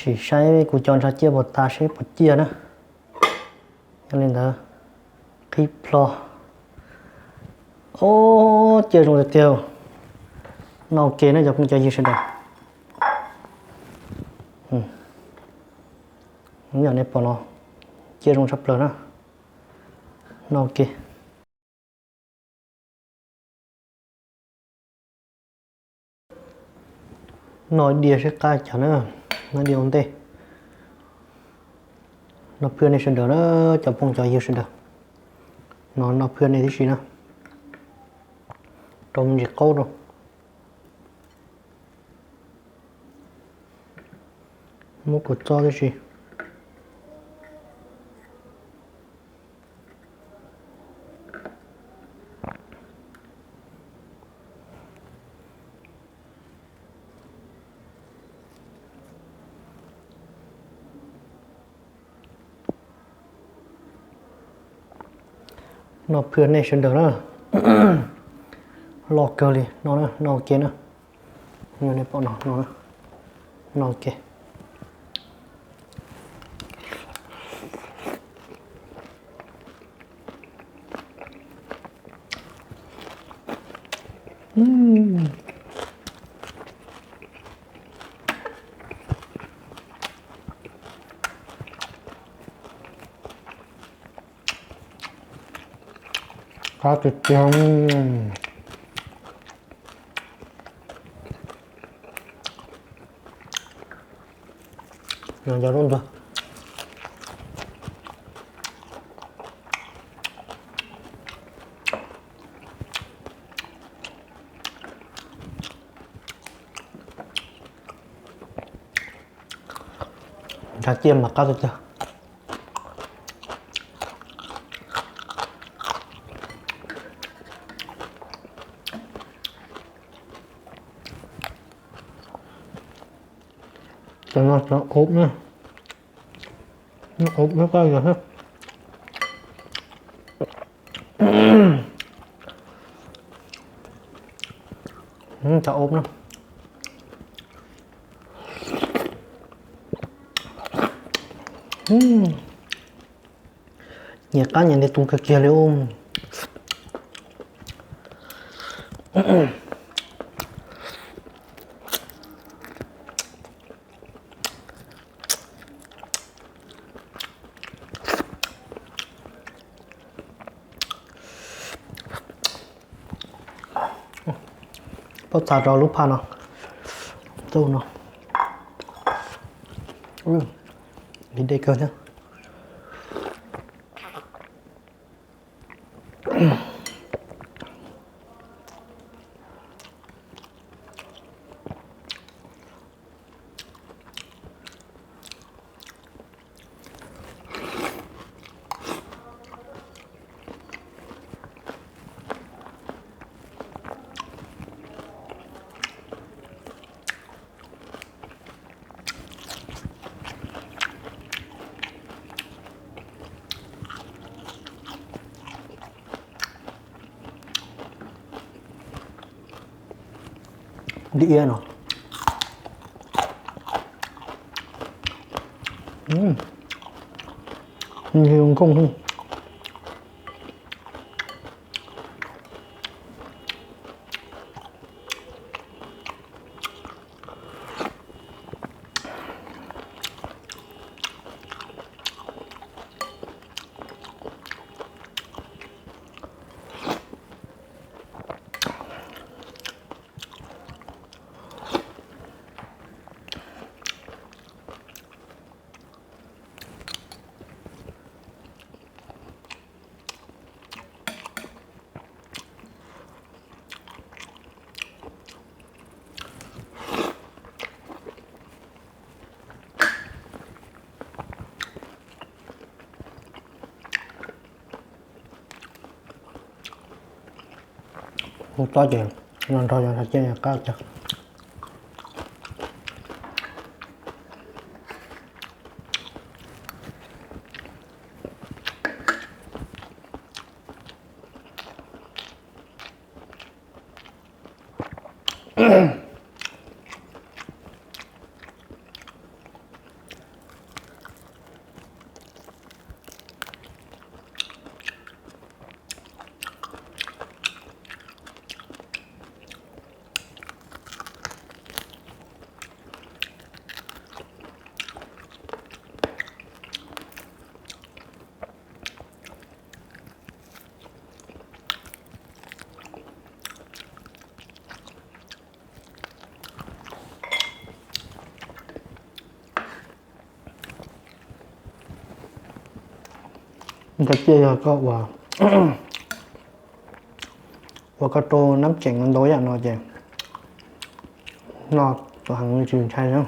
Sim saib kuv cov ntshav ciaj puas tas seb puas ciaj na. Yog li ntawd, qhib plho. Ob, ciaj zoo tiag tiag. Noj ua ke na cov phooj cov ywg sawv daws. Yog nej pom no, ciaj zoo tshaj plaws na. Noj ua ke. Noj diav seb qab cas na, noj diav ua ntej. Noj phwj nej sawv daws na, cov phooj cov ywg sawv daws. No noj phwj nej tib si na, rau me ntsis qaub rau. Muab kua txob tib si. Noj phwj nej sawv daws na. Loj kawg li no, noj ua ke na. Yog nej pom no, no, noj ua ke. Qab tiag tiag. Cov lub ntug ntshav ciaj mas qab tiag tiag. Cov no cov ub na, ub lub koj yog thiab. Cov ub na, nyias qab nyias nti tus kawg kiag li. Pob txha rau lub phaj no, txuj no, li dej kawg thiab. Dib iab no. Nkooj. Hu tob ces no nrog yos nrog ciaj qab tiag. Koj cia yog koj ua, ua koj rau nab tseem ntau yam no ces no tus heev tsis ntshai na.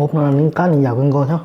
Ub no nws qab nws yam kawg nkaus thiab.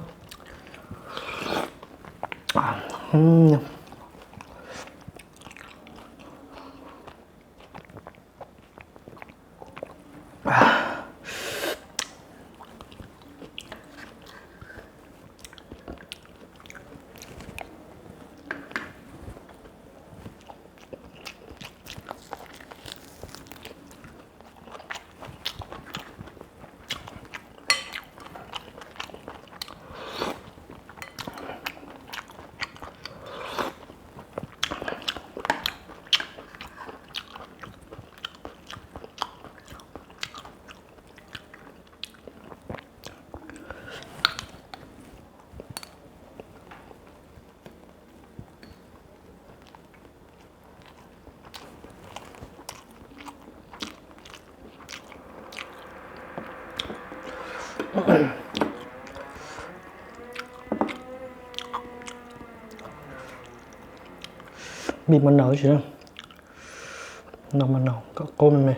Bit mas nau tsis, nau mas nau kom qub me me.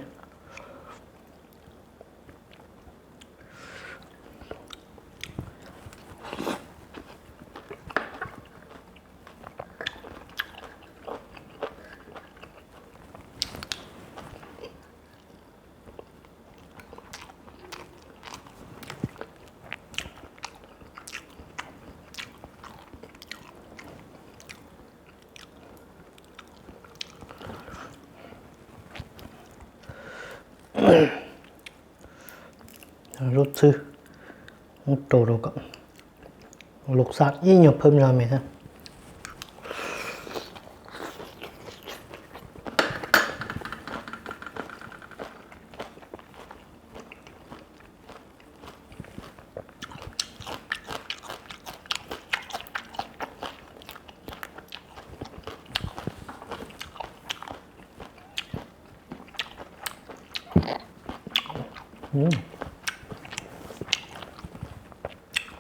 Lub txhwb, muab rau rau kom lub xab ib nyuag phawj zog me thiab.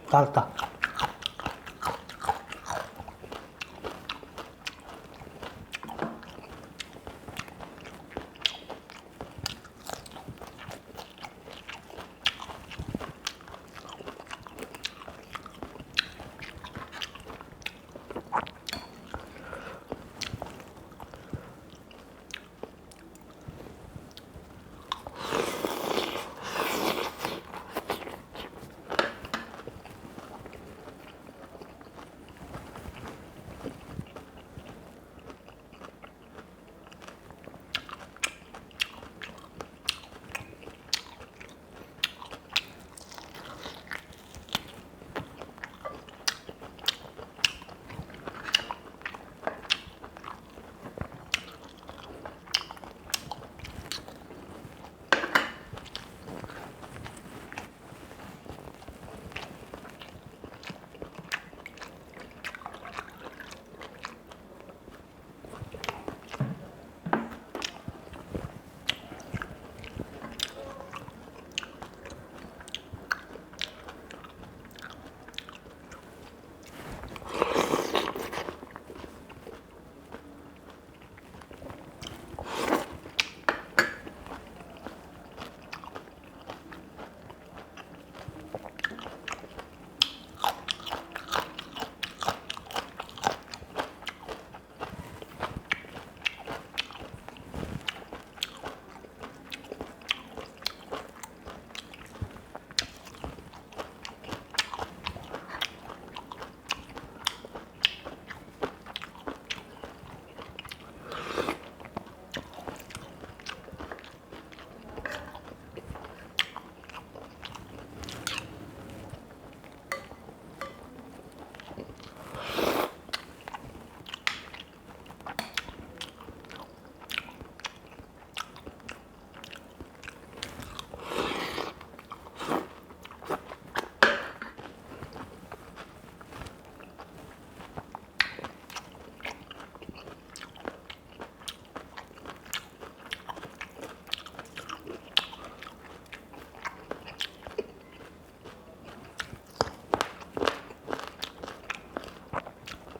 Qab tag.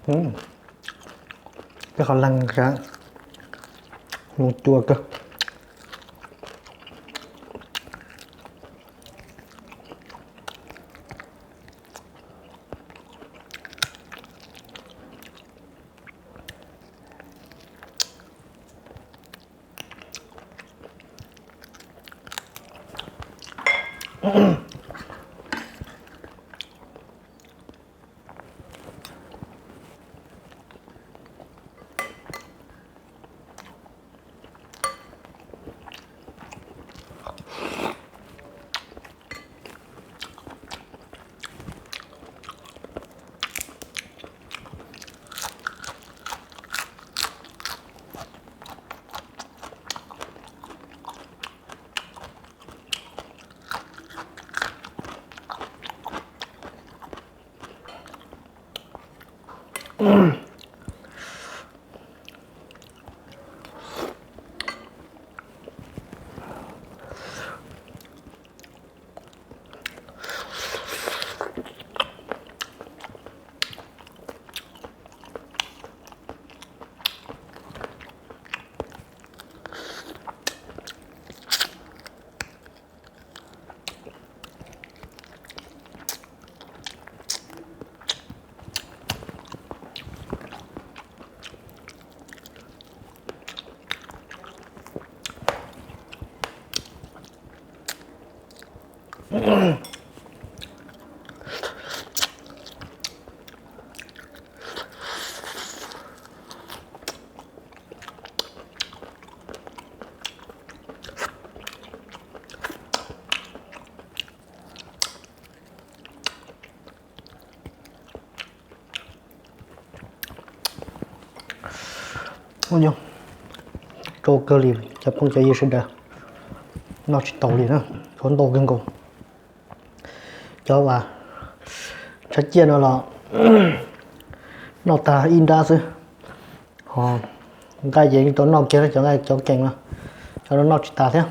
Tej qhov leeg zoo cua kawg. Ua, tsau kawg li cov phooj cov ywg sawv daws, noj tsis taus li na, tshuav ntau kawg nkaus. Cov uas tshav ciaj no los noj tag ib nrab xwb, ho nqaij ces yeej tau noj kiag na, cov nqaij cov kees no, cov no noj tsis tas thiab.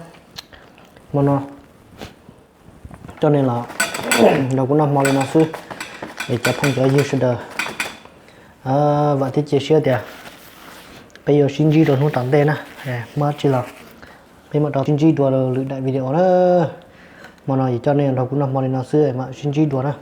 Hmo no coj nej los nrog kuv noj hmo li no xwb es cov phooj cov ywg sawv daws, vam thiab cia siab tias peb yuav sib ntsib rau hnub tom ntej na. Muaj dab tsi los peb mam rov sib ntsib dua rau lwm daim video na. Hmo no es coj nej nrog kuv noj hmo li no xwb es mam sib ntsib dua na.